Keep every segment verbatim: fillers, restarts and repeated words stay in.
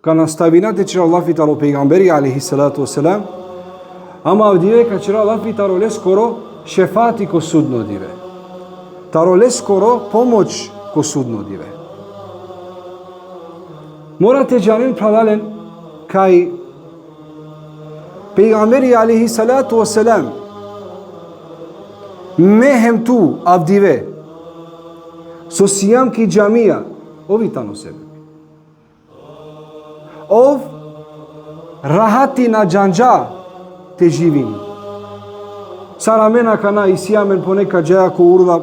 ka nastavina te ćera lafi taro pejgamberi alejhi salatu vesselam, ama avdive ka ćera lafi taro leskoro šefati ko sudno dive. Taro leskoro pomoć ko sudno dive. Mora te džanen, phralalen, kaj pejgamberi alejhi salatu vesselam, me hem tu avdive so sijam ki džamija, ov i tano sebepi. Ov rahati na džanđa te živini. Sar amen akana isi amen ponekad džaja ko urla,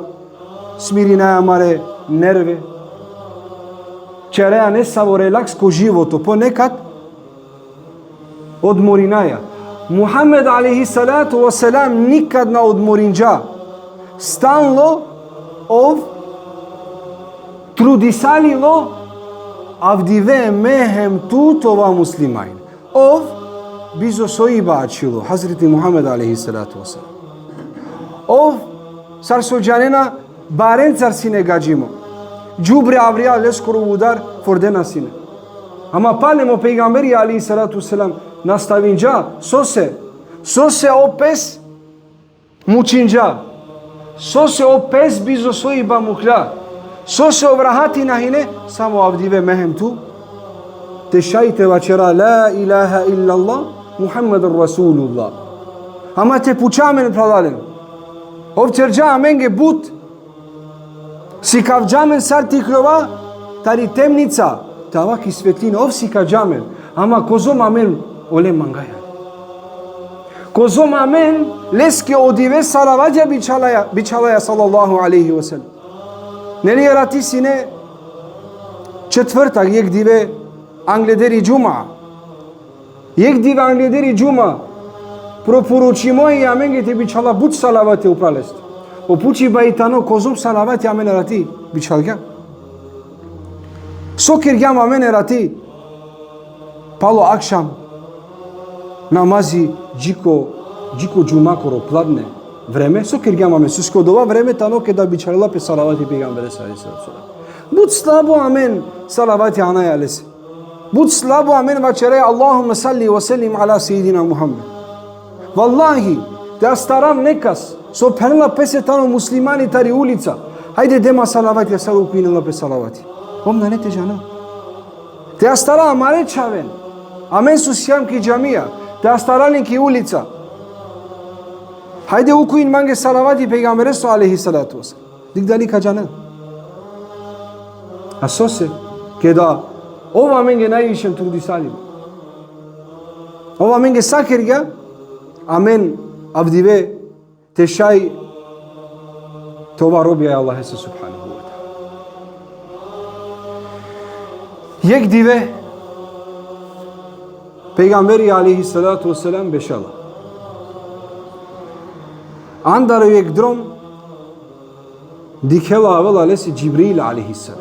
smirinaja amare nerve. Ćeraja nesavo relaks ko životo, ponekad odmorinaja. Muhammed alejhi salatu vesselam nikad na odmorinđa. Stalno ov trudisalilo, avdive me hem tu te ova muslimanin. Ov bizo sojba ačhilo, Hazreti Muhammed alejhi salatu vesselam. Ov, sar so džanena, barencar sine gađimo. Đubre avrijal leskoro udar fordena sine. Ama palem o pejgamberi alejhi salatu vesselam nastavinđa, sose, sose o pes mučinđa, sose o pes bizo sojba muhlja, sose ov rahati na hine, samo avdive me hem tu te šaj te vaćera la ilaha illallah, Muhammedur Resulullah. Ama te puča amen, phralalen. Ov ćerđa amenge but, sikavđa amen sar te ikljova tari temnica te ava ki svetlina, ov sikavđa amen. Ama kozom amen ole mangaja? Kozom amen leske o dive salavatja bičhalaja, bičhalaja sallallahu alejhi ve sellem? Neli, erati sine četvrtak, jekh dive anglederi džuma. Jekh dive anglederi džuma, proporučimo i amenge te bičhala but salavatja upral leste. O pučiba i tano, kozom salavatja amen erati bičhalgjam? So kergjam amen erati palo akšam namazi dži ko, dži ko džumakoro pladne vreme? So kergjam amen, soske odova vreme tano keda bičhalela pe salavati pejgamberese alejhi salatu vesselam. But slabo amen salavati anaja lese. But slabo amen vaćeraja Allahumme salli ve sellim ala sejidina Muhammed. Vallahi, te astarav nekas so phenela pese tano muslimani tari ulica, hajde de ma salavati, a sar ukujinela pe salavati. Ov nane te džanel. Te astara amare čhaven, amen so sijam ki džamija, te astara len ki ulica, hajde ukujin mange salavati pejgambereso alejhi salatu vesselam. Dik dali ka džanel. A sose, keda ov amenge najviše trudisali, ov amenge sa kergja, amen avdive te šaj te ova robija e Allahese subhanehu ve teala. Jekh dive pejgamberi alejhi salatu vesselam bešela. Andaro jekh drom dikhela, avela lese Džibril alejhi selam.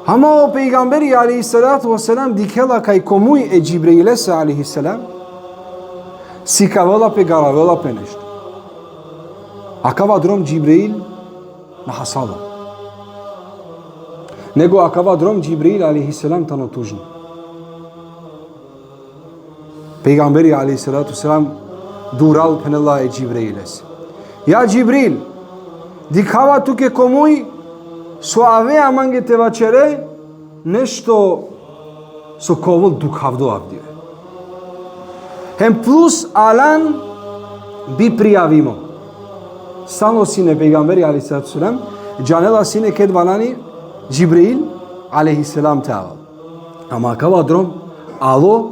Ama o pejgamberi alejhi salatu vesselam dikhela kaj ko muj e Džibrilese alejhi selam sikavela pe, garavela pe nešto. Akava drom Džibril na hasala. Nego akava drom Džibril alejhi selam tano tužno. Pejgamberi alejhi salatu selam dural, phenela e Džibrilese: Ja Džibril, dikhava tuke ko muj so avea mange te vaćere nešto so ka ovel dukhavdo avdive. Hem plus alan bi prijavimo. Stalno sine pejgamberi alejhi salatu selam, džanela sine ked valani Džibril alejhi selam te avel. Ama akava drom alo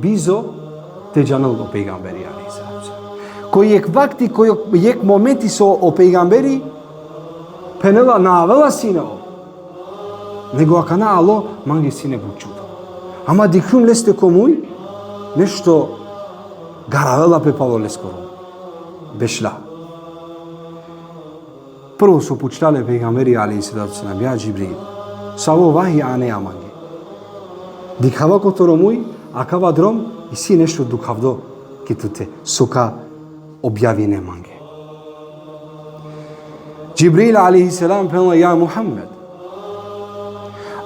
bizo te džanel o pejgamberi alejhi salatu selam. Ko jekh vakti, ko jekh momenti so o pejgamberi, phenela, na avela sine ov, nego akana alo mange sine but čudo. Ama dikhljum leste ko muj nešto garavela pe palo leskoro bešla. Prvo so pučla le pejgamberi alejhi salatu selam: Ja Džibril, savo vahi anea mange? Dikhava ko toro muj, akava drom isi nešto dukhavdo ki tute, so ka objavine mange. Džibril alejhi selam phenela: Ja Muhammed,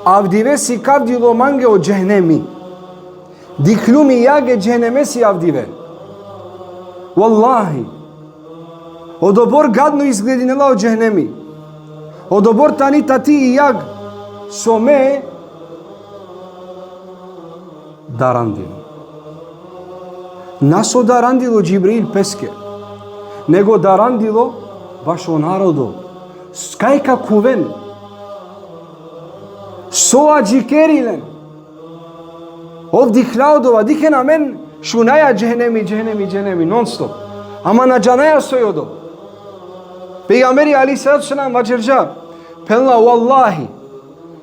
Avdive sikavdilo mange o džehenemi. Dikhljum i jag e džehenemesi avdive. Vallahi. Odobor gadno izgledinela o džehenemi. Odobor tani tati i jag. So me darandilo. Na so darandilo Džibril peske, nego darandilo bašo narodo. S-, kaj ka khuven? So adžikeri len? Ov dikhla odova, dikhen amen šunaja džehenemi, džehenemi, džehenemi, non stop. Ama na džanaja soj odova. Pejgamberi alejhi salatu selam vaćerđa, phenela, vallahi,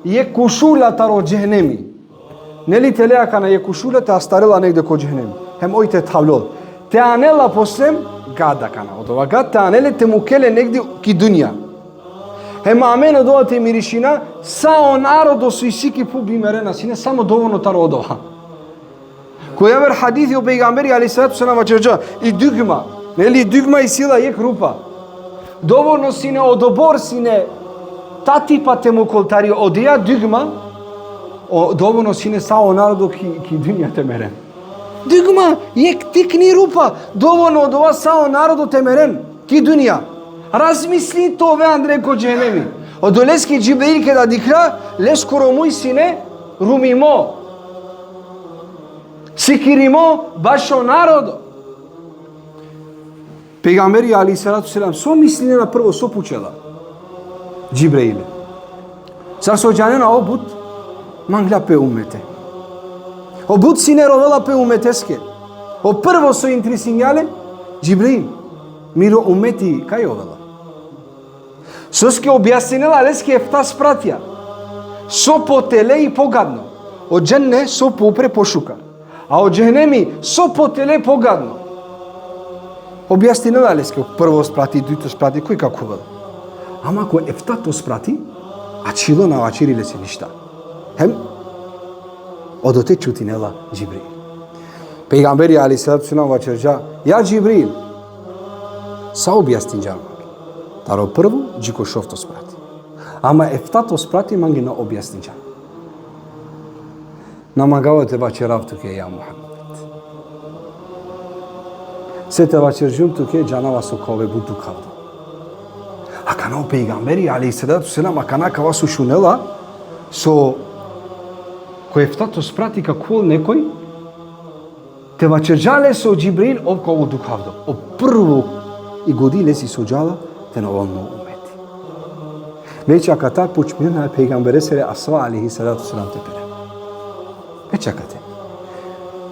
jekh košulja taro džehenemi. Neli tele akana jekh košulja te astarela negde ko džehenemi. Hem oj te thavlol. Te anela posle, gad akana. Odova gad te anele te mukele negde ki dunja. Hem amen odova te mirišina, sa o narodo so isi ki phuv bi merena sine, samo dovoljno taro odova. Ko javer hadithi o pejgamberi alejhi salatu selam vaćerđa, i dugma, neli dugma isi la jekh rupa. Dovoljno sine, odobor sine, tati pa te mukol tari odija dugma, o, dovoljno sine sa o narodo ki, ki dunja te meren. Dugma, jekh tikni rupa, dovoljno odova sa o narodo te meren ki dunja. Razmisli te ove andre ko džehenemi. Odoleske Džibril keda dikhla, leskoro muj sine rumimo. Sikirimo bašo narodo. Pejgamberi alejhi salatu selam, so mislinena prvo, so pučela? Džibril. Sar so džanena, o but mangla pe umete. O but sine rovela pe umeteske. O prvo so interesinja le, Džibril, miro umeti kaj ovela? Soske objasninela leske efta spratija. So potele i pogadno. O dženne so poupre pošukar. A o džehenemi so potele pogadno. Objasninela leske o prvo sprati, dujto sprati, koj ka khuvel. Ama ko eftato sprati, ačhilo, na vaćeri lese ništa. Hem odote čutinela Džibril. Pejgamberi alejhi salatu selam vaćerđa, ja Džibril, sa objasninđan mange. Taro prvo, dži ko šovto sprati. Ama eftato sprati mange na objasninđan. Na mangava te vaćerav tuke, ja Muhammed. Se te vaćerđum tuke, džanava so ka ove but dukhavdo. Akana o pejgamberi alejhi salatu selam, akana kava so šunela, so ko eftato sprati ka khuvel nekoj, te vaćerđa lese o Džibril, ov ka ovel dukhavdo. O prvo i godi lesi so džala, te na ovel mo umeti. Već akata počminena e pejgamberesere asva alejhi salatu selam te peren. Već akate.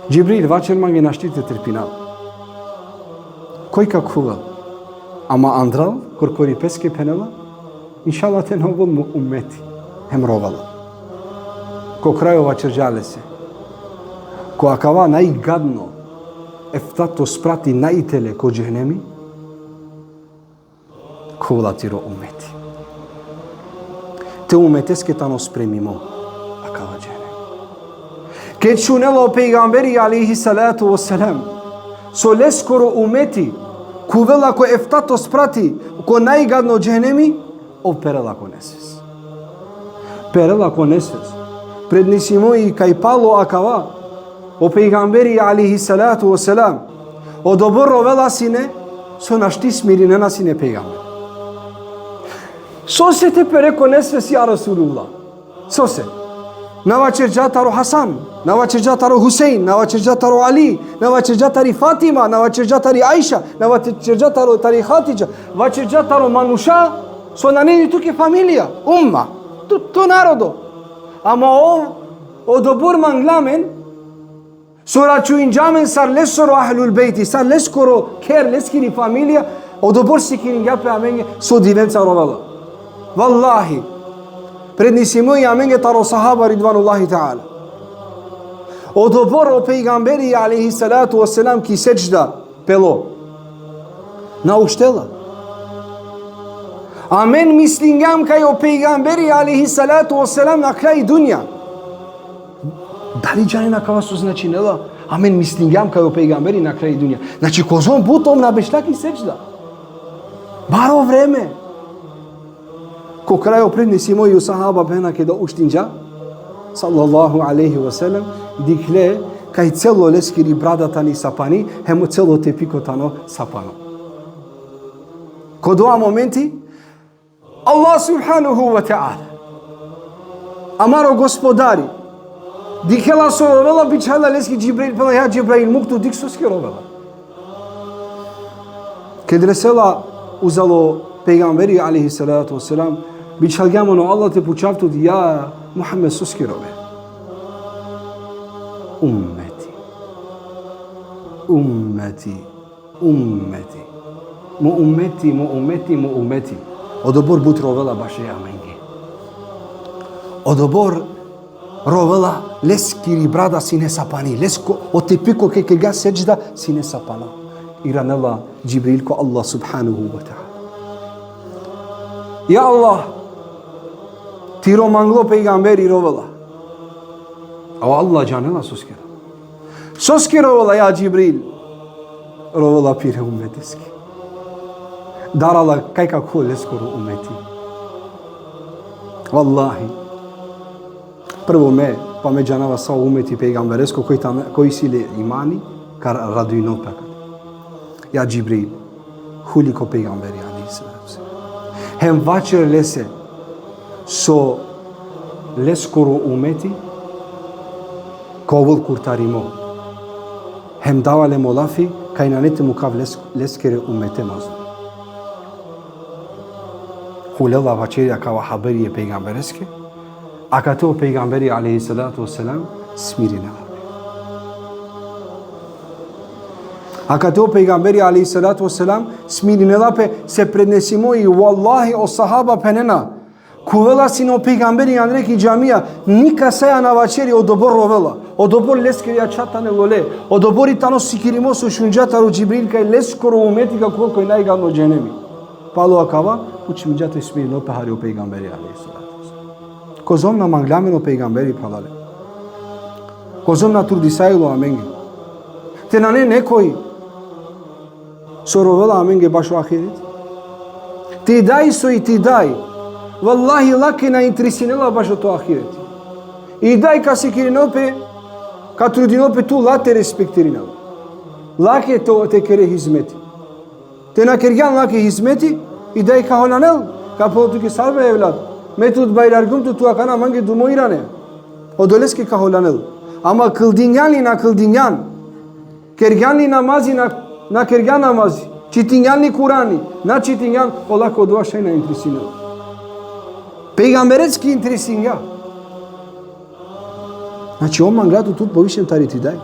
Džibril, vaćer mange, našti te trpinav. Koj ka khuvel? Ama andral, korkori peske phenela, inšallah te na ovel mo umeti. Hem rovela. Ko krajo vaćerđa lese, ko akava najgadno, eftato sprati najtele ko džehenemi, khuvel tiro umeti. Te umeteske tano spremimo akava džehenemi. Ked šunela o pejgamberi alejhi salatu vesselam, so leskoro umeti khuvela ko eftato sprati, ko najgadno džehenemi, ov perela ko nesves. Perela ko nesves. Prenesimo i kaj palo akava, o pejgamberi alejhi salatu vesselam, odobor rovela sine, so našti smirinena sine pejgamber. Sose te pere ko nesves, ja Resulullah? Sose? Na vaćerđa taro Hasan, na vaćerđa taro Husein, na vaćerđa taro Ali, na vaćerđa tari Fatima, na vaćerđa tari Ajša, na vaćerđa taro, tari Hatidža, vaćerđa taro manuša so nane ni tuke familija, umma, to, to narodo. Ama ov odobor mangla amen, so računinđa amen sar lesoro ahlul bejti, sar leskoro kher, leskiri familija, odobor sikiringja pe amenge so divenca rovela. Vallahi, prenesimo i amenge taro sahaba ridvanullahi ta'ala. Odobor o pejgamberi alejhi salatu vesselam ki sedžda pelo. Na uštela. Amen mislingjam kaj o pejgamberi alejhi salatu vesselam nakhla i dunja. Dali džanena kava so značinela? Amen mislingjam kaj o pejgamberi nakhla i dunja. Znači, kozom but ov na bešla ki sedžda. Baro vreme. Ko krajo prenesimo i o sahaba, phenena, keda uštinđa, sallallahu alejhi ve sellem, dikhle kaj celo leskiri brada tani sapani, hem o celo tepiko tano sapano. Ko dova momenti, Allah subhanahu ve teala, amaro Gospodari, dikhela so rovela, bičhajla leske Džibril, phenela: Ja Džibril, muk tu dikh soske rovela. Ked resela uzalo pejgamberi alejhi salatu ve selam, bičhalgja man o Allah te pučav tut: Ja Muhammed, soske rove? Ummeti. Ummeti. Ummeti. Mo ummeti, mo ummeti, mo ummeti. Odobor but rovela baše amenge. Odobor rovela, leskiri brada sine sapani, lesko, o tepiko ked kergja sedžda sine sapano. Iranela Džibril ko Allah subhanahu ve teala: Ja Allah, tiro manglo pejgamberi rovela. A o Allah džanela soske rovela. Soske rovela, ja Džibril? Rovela pire ummeteske. Darala kaj ka kho leskoro ummeti. Vallahi. Prvo me, pa me džanava sa o ummeti pejgamberesko, koj tane, koj isi le imani, ka radujno pe akate. Ja Džibril, huli ko pejgamberi alejhi salatu ve selam. Hem vaćer lese so leskoro ummeti ka ovel kurtarimo. Hem dava le mo lafi, kaj nane te mukav les-, leskere ummete mazlum. Hulela, vaćeri akava haberi e pejgambereske, akate o pejgamberi alejhi salatu ve selam smirinela. Akate o pejgamberi alejhi salatu ve selam smirinela pe, se prenesimo i, vallahi, o sahaba phenena: Khuvela sine o pejgamberi andre ki džamija, nikasaja na vaćeri, odobor rovela. Odobor leskere ačha tane lole. Odobor i tano sikirimo so šunđa taro Džibril kaj leskoro ummeti ka khuvel ko najgadno dženemi. Palo akava, pučminđa te smirinel pe hari o pejgamberi alejhi salatu ve selam. Kozom na mangla amen o pejgamberi, phralalen? Kozom na trudisajlo amenge? Te nane nekoj so rovela amenge bašo ahiret? Ti daj so i ti daj, vallahi, lake na interesinela bašo to ahiret. I daj ka sikirinel pe, ka trudinel pe tu la te respektirinel. Lake to te kere hizmeti. Te na kergjan lake hizmeti, i daj ka holanel, ka phenel tuke: Sar be evlad, me tut bajrargjum, tu, tu akana mange dumo irane. Odoleske ka holanel. Ama kldingjan li na kldingjan, kergjan li namazi, na, na kergjan namazi, čitingjan li Kurani, na čitingjan, ola ko dova šaj na interesinel. Pejgambereske interesingja. Znači, ov mangla tut poviše tari ti daj.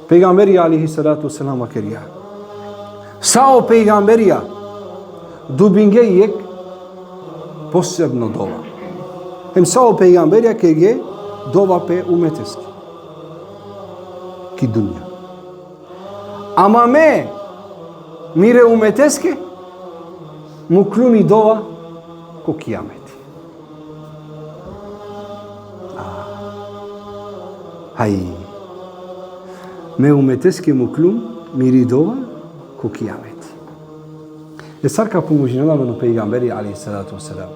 Pejgamberi alejhi salatu ve selam vakergja: Sa o pejgamberija dubinge jek posebno dova. Hem sa o pejgamberija kerge dova pe umeteske ki dunja. Ama me, mire umeteske, muklum i dova ko kijameti. Haj. Me umeteske muklum miri dova ko kijameti. E sar ka pomožinela amen o pejgamberi alejhi salatu ve selam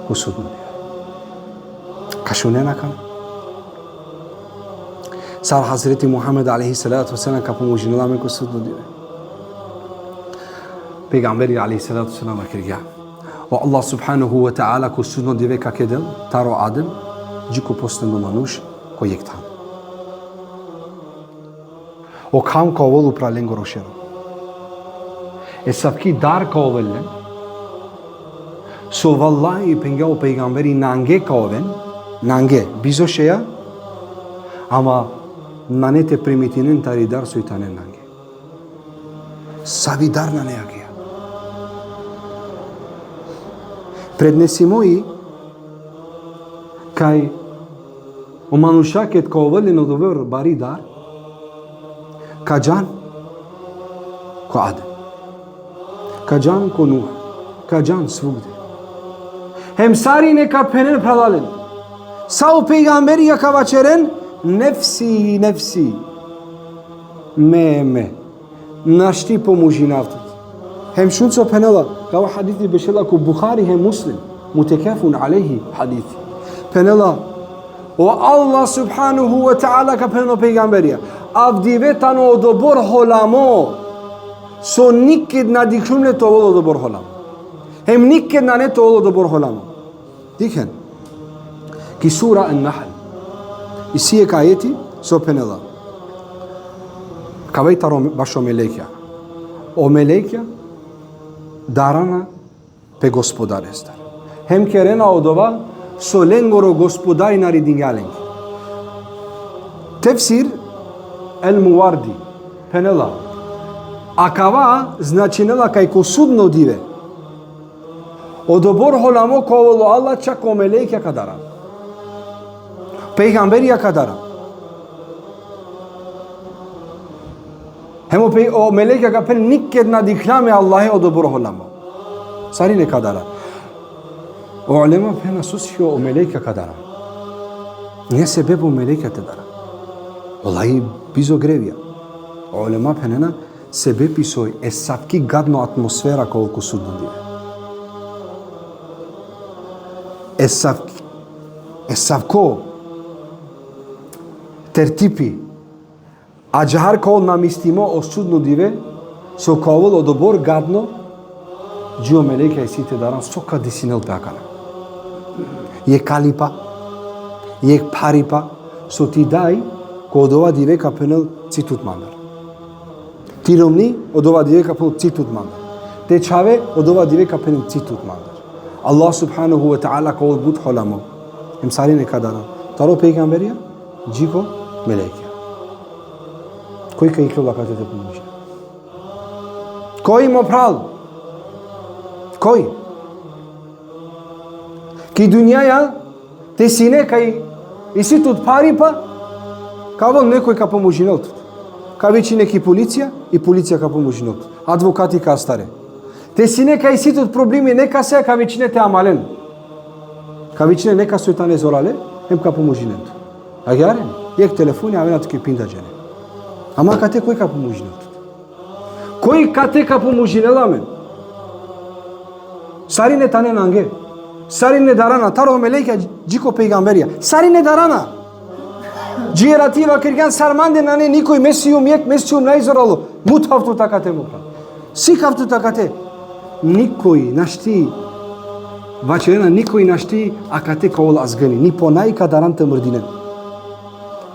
ko sudno dive? Ka šunen akana. Sar Hazreti Muhammed alejhi salatu ve selam ka pomožinela amen ko sudno dive? Pejgamberi alejhi salatu ve selam vakergja: O Allah subhanahu ve teala ko sudno dive ka kedel taro Adem dži ko posledno manuš ko jek than. O kham ka ovel upral lengoro šero. E savki dar ka ovel len, so vallahi, phengja o pejgamberi, nange ka oven, nange, bizo šeja, ama nane te primitinen tari dar soj tane nange. Savi dar nane akija. Prednesimo i kaj o manuša ked ka ovel len odobor bari dar, ka džan ko Adem, ka džan ko Nuh, ka džan svugde. Hem sarine ka phenen, phralalen. Sa o pejgamberija ka vaćeren: Nefsi, nefsi. Me, me. Našti pomožinav tut. Hem šun so phenela, kava hadisi bešela ko Buhari hem Muslim. Mutekefun alejhi hadisi. Phenela, o Allah subhanahu wa ta'ala ka phenel o pejgamberija: Avdive tano odobor holamo, so niked na dikhlum le te ovel odobor holamo. Hem niked nane te ovel odobor holamo. Dikhen. Ki sura An-Nahl. Isi jekh ajeti so phenela. Ka vaj taro bašo melekja. O melekja darana pe Gospodarestar. Hem kerena odova so lengoro Gospodari naredingja lenge. Tefsir El-Muvardi phenela: Akava značinela kaj ko sudno dive odobor holamo ka ovel o Allah, čak o melekja ka daran. Pejgamberija ka daran. Hem o pe-, o melekja ka phenel: Niked na dikhljam e Allahe odobor holamo. Sarine ka daran. O ulema phenena: Sose o melekja ka daran? Nge sebepi o melekja te daran. Ola i bizo grevija. O ulema phenena: Sebepi soj, esavki gadno atmosfera ka ovel ko sudno dive. Esavki, esavko tertipi, adžahar ka ovel namistimo o sudno dive, so ka ovel odobor gadno, dži o melekja isi te daran so ka desinel pe akana. Jekh kalipa, jekh pharipa, so ti daj, ko odova dive ka phenel: Ci tut mandar. Ti romni, odova dive ka phenel: Ci tut mandar. Te čhave, odova dive ka phenel: Ci tut mandar. Allah subhanahu wa ta'ala ka ovel but holamo. Hem sarine ka daran. Taro pejgamberija dži ko melekja. Koj ka iklol akate te pomožini? Koj, mo phral? Koj? Ki dunjaja, te sine kaj isi tut pharipa, ka ovel nekoj ka pomožinel tut. Ka vičine ki policija, i policija ka pomožinel tut. Advokati ka astare. Te sine kaj isi tut problemi nekase, ka vičine te amalen. Ka vičine nekase soj tane zorale, hem ka pomožinen tut. Agjaar? Jekh telefoni avena tuke pinda džene. Ama akate koj ka pomožinel tut? Koj akate ka pomožinel amen? Sarine tane nange. Sarine darana, taro melekja dži ko pejgamberija. Sarine darana. Dži erati vakergjan: Sar mande nane nikoj, me sijum jekh, me sijum najzoralo. Mut hav tut akate, mo phral. Sik hav tut akate. Nikoj našti, vakerena, nikoj našti akate ka ovel azgani. Ni po naj ka daran te mrdinen.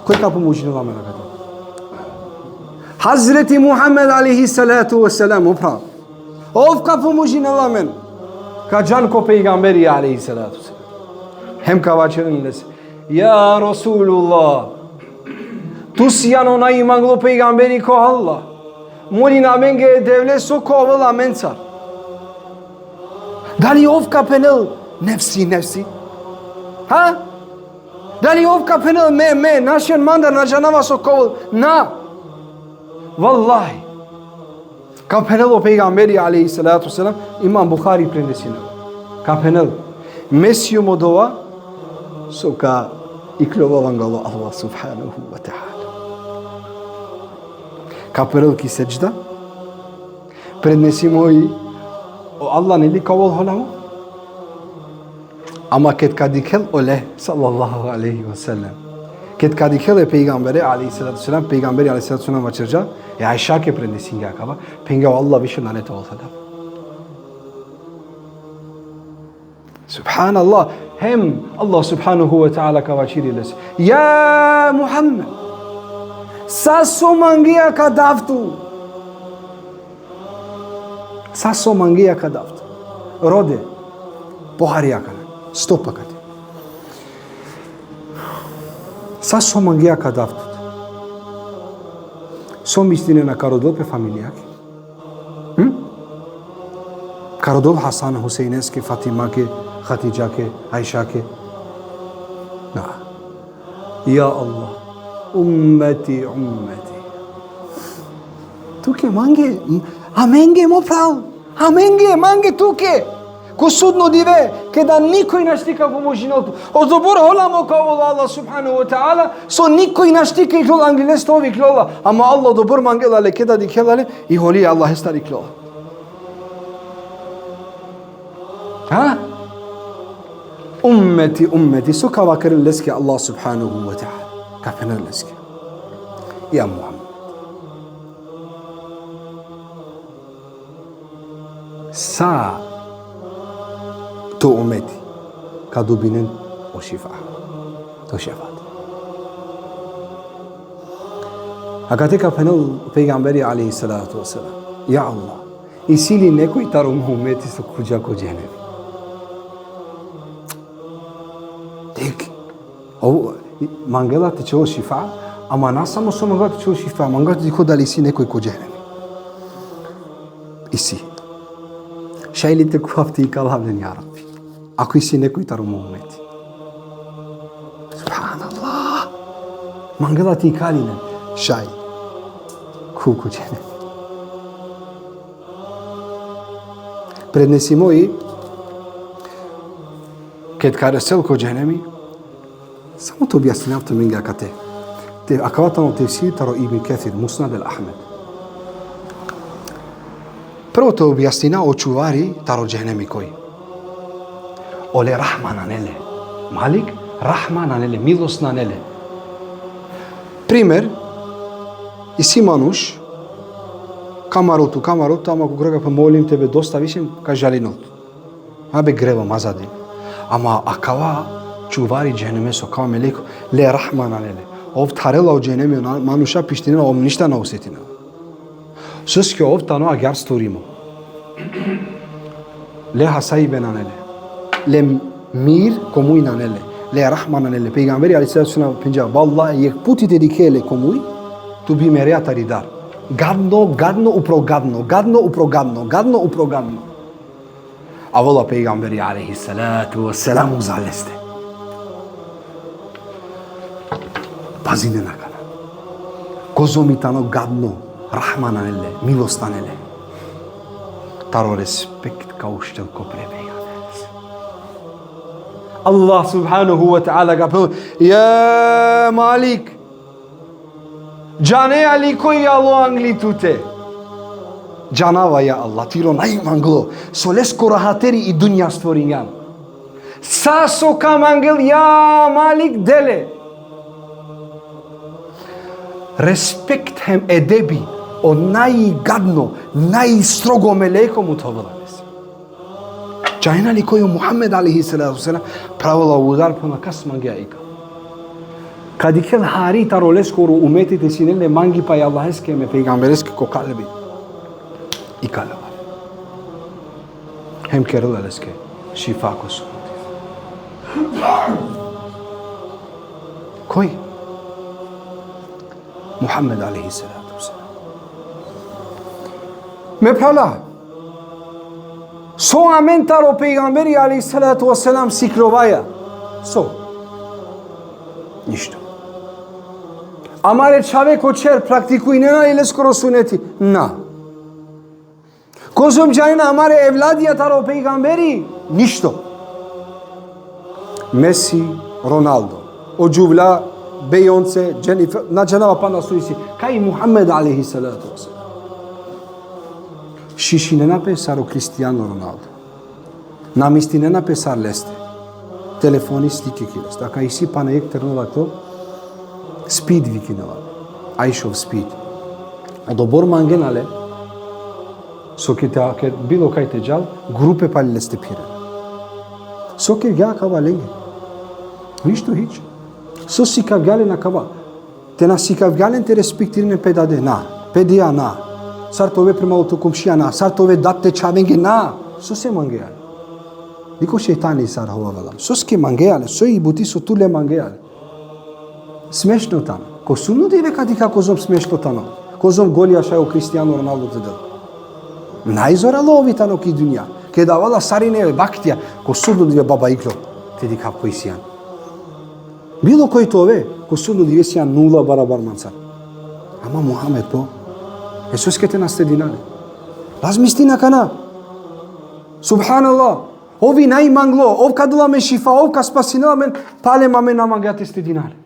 Koj ka pomožinel amen akate? Hazreti Muhammed alejhi salatu ve selam, o phral. Ov ka pomožinel amen. Ka džan ko pejgamberi alejhi salatu ve selam. Hem ka vačeren lese: Ja Resulullah, tu sijan o najmanglo pejgamberi ko Allah. Molin amenge e Devle so ka ovel amencar. Dali ov ka phenel: Nefsi, nefsi? Ha? Dali ov ka phenel: Me, me, našen mandar, na džanava so ka ovel? Na. Vallahi. Ka phenel o pejgamberi alejhi salatu ve selam, Imam Buhari prenesinela. Ka phenel: Me sijum odova so ka ikljola anglo Allah subhanahu wa ta'ala. Ka perel ki sedžda, prenesimo i o Allah neli ka ovel holamo. Ama ked ka dikhel ole, sallallahu alejhi ve sellem. Ked ka dikhel e pejgambere, alejhi salatu ve selam, pejgamberi, alejhi salatu ve selam, vaćerđa, e Ajšake prenesingja akava, phengja: O Allah više nane te ovel holamo. Subhanallah. Hem Allah subhanahu ve teala ka vaćeri lese: Ja Muhammed, sa so mangea ka dav tu. Sa so mangea ka dav tu. Rode, pohari akana, stopa kate. Sa so mangea ka dav tu. So mislinena, ka rodel pe familijake? Hm? Ka rodel Hasan Husejneske, Fatimake, Hatidžake, Ajšake? Na. Ja Allah. Ummeti, ummeti. Tuke mange, amenge, mo phral. Amenge, mange, tuke. Ko sudno dive, keda nikoj našti ka pomožinel tu. Odobor holamo ka ovel o Allah subhanahu ve teala, so nikoj našti ka iklol angli leste, ov ikljola. Ama Allah odobor mangela le, keda dikhela le, i holi e Allahestar ikljola. Ha? Ummeti, ummeti, so ka vakerel leske Allah subhanahu wa ta'ala. Ka phenel leske: Ja Muhammed, sa to ummeti ka dobinen o šifa, to šefat. Akate ka phenel pejgamberi alejhi salatu ve selam: Ja Allah, isi li nekoj taro mo ummeti so ka dža ko džehenemi? Dikh, ov mangela te čhol šifa, ama na samo so mangela te čhol šifa, mangela te dikhol dali isi nekoj ko džehenemi. Isi. Šaj li te khuvav te ikalav len, ja Rabbi, ako isi nekoj taro mo ummeti? Subhanallah. Mangela te ikali len. Šaj. Khuv ko džehenemi. Prenesimo i ked ka resel ko džehenemi, samo te objasninav tumenge akate. Te, akava tano tefsir taro Ibn Kesir, Musnad el Ahmed. Prvo te objasnina o čuvari taro džehenemi koj. Ole rahma nane le. Malik, rahma nane le, milost nane le. Primer, isi manuš, ka marel tut, ka marel tut, ama ko kraj ka phenel: Molim tebe, dosta više, ka žalinel tut. Abe greva mazadin. Ama akava čuvari džehenemesoro, akava melek, le rahma nane le. Ov tharela o džehenemi, na, manuša pištinena, ov ništa na osetinela. Soske ov tano agjaar stvorimo. Le hasaibe nane le. Le mir ko muj nane le. Le rahma nane le. Pejgamberi alejhi salatu ve selam phenđa: Vallahi, jekh puti te dikhe le ko muj, tu bi merea tari dar. Gadno, gadno, upro gadno, gadno, upro gadno, gadno, upro gadno. Avela pejgamberi alejhi salatu ve selam uza leste. Pazinen akana. Kozom i tano gadno, rahma nane le, milost nane le. Taro respekt ka uštel ko pre pejgamberes. Allah subhanahu wa ta'ala ka phenel: Ja Malik, džanea li koj alo angli tute? Džanava, ja Allah, tiro najmanglo, so leskoro hateri i dunja stvoringjam. Sa so ka mangel, ja Malik, de le. Respekt hem edebi o najgadno, najstrogo meleko muthovela lese. Džanena li koj? O Muhammed alejhi salatu ve selam pravela udar, phenela: Kas mangea ikal? Ka dikhel hari taro leskoro umeti te sine le mangipa e Allaheske hem e pejgambereske ko kalbi. Ikala. Hem kerela leske šifa ko so. Koj? Muhammed alejhi salatu ve selam. Me phrala, so amen taro pejgamberi alejhi salatu ve selam sikljovaja? So? Ništo. Amare čhave ko čher praktikujnena li leskoro suneti? Na. Kozom džanena amare evladija taro pejgamberi? Ništo. Messi, Ronaldo. O džuvlja, Beyoncé, Jennifer, na džanava pana so isi. Kaj Muhammed alejhi salatu ve selam? Šišinena pe sar o Cristiano Ronaldo. Namistinena pe sar leste. Telefoni slike ki leste. Akana isi pana jekh terno lakto, Speed vikinela. IShowSpeed. Odobor mangena le so keda, keda bilo kaj te džal, grupe pali leste phirena. So kergja akava lenge? Ništo, hič. So sikavgja len akava? Te na sikavgja len te respektirinen pe dade? Na. Pe dija? Na. Sar te ove prema to komšija? Na. Sar te ove dat te čhavenge? Na. Sose mangea le? Dikh o šejtani sar hovavela. Soske mangea le? Soj i buti so tu le mangea le? Smešno tano. Ko sudno dive ka dikha kozom smešno tano. Kozom golija šaj o Cristiano Ronaldo te del. Najzoralo ovi tano ki dunja. Keda avela sarine vaktija, ko sudno dive, baba, iklo te dikhav koj sian. Bilo koj te ove, ko sudno dive sian nula barabar mancar. Ama Muhammed po. E soske te na stidina le? Razmisli akana. Subhanallah. Ov i najmanglo, ov ka del amen šifa, ov ka spasinel amen, palem amen na mangea te stidina le.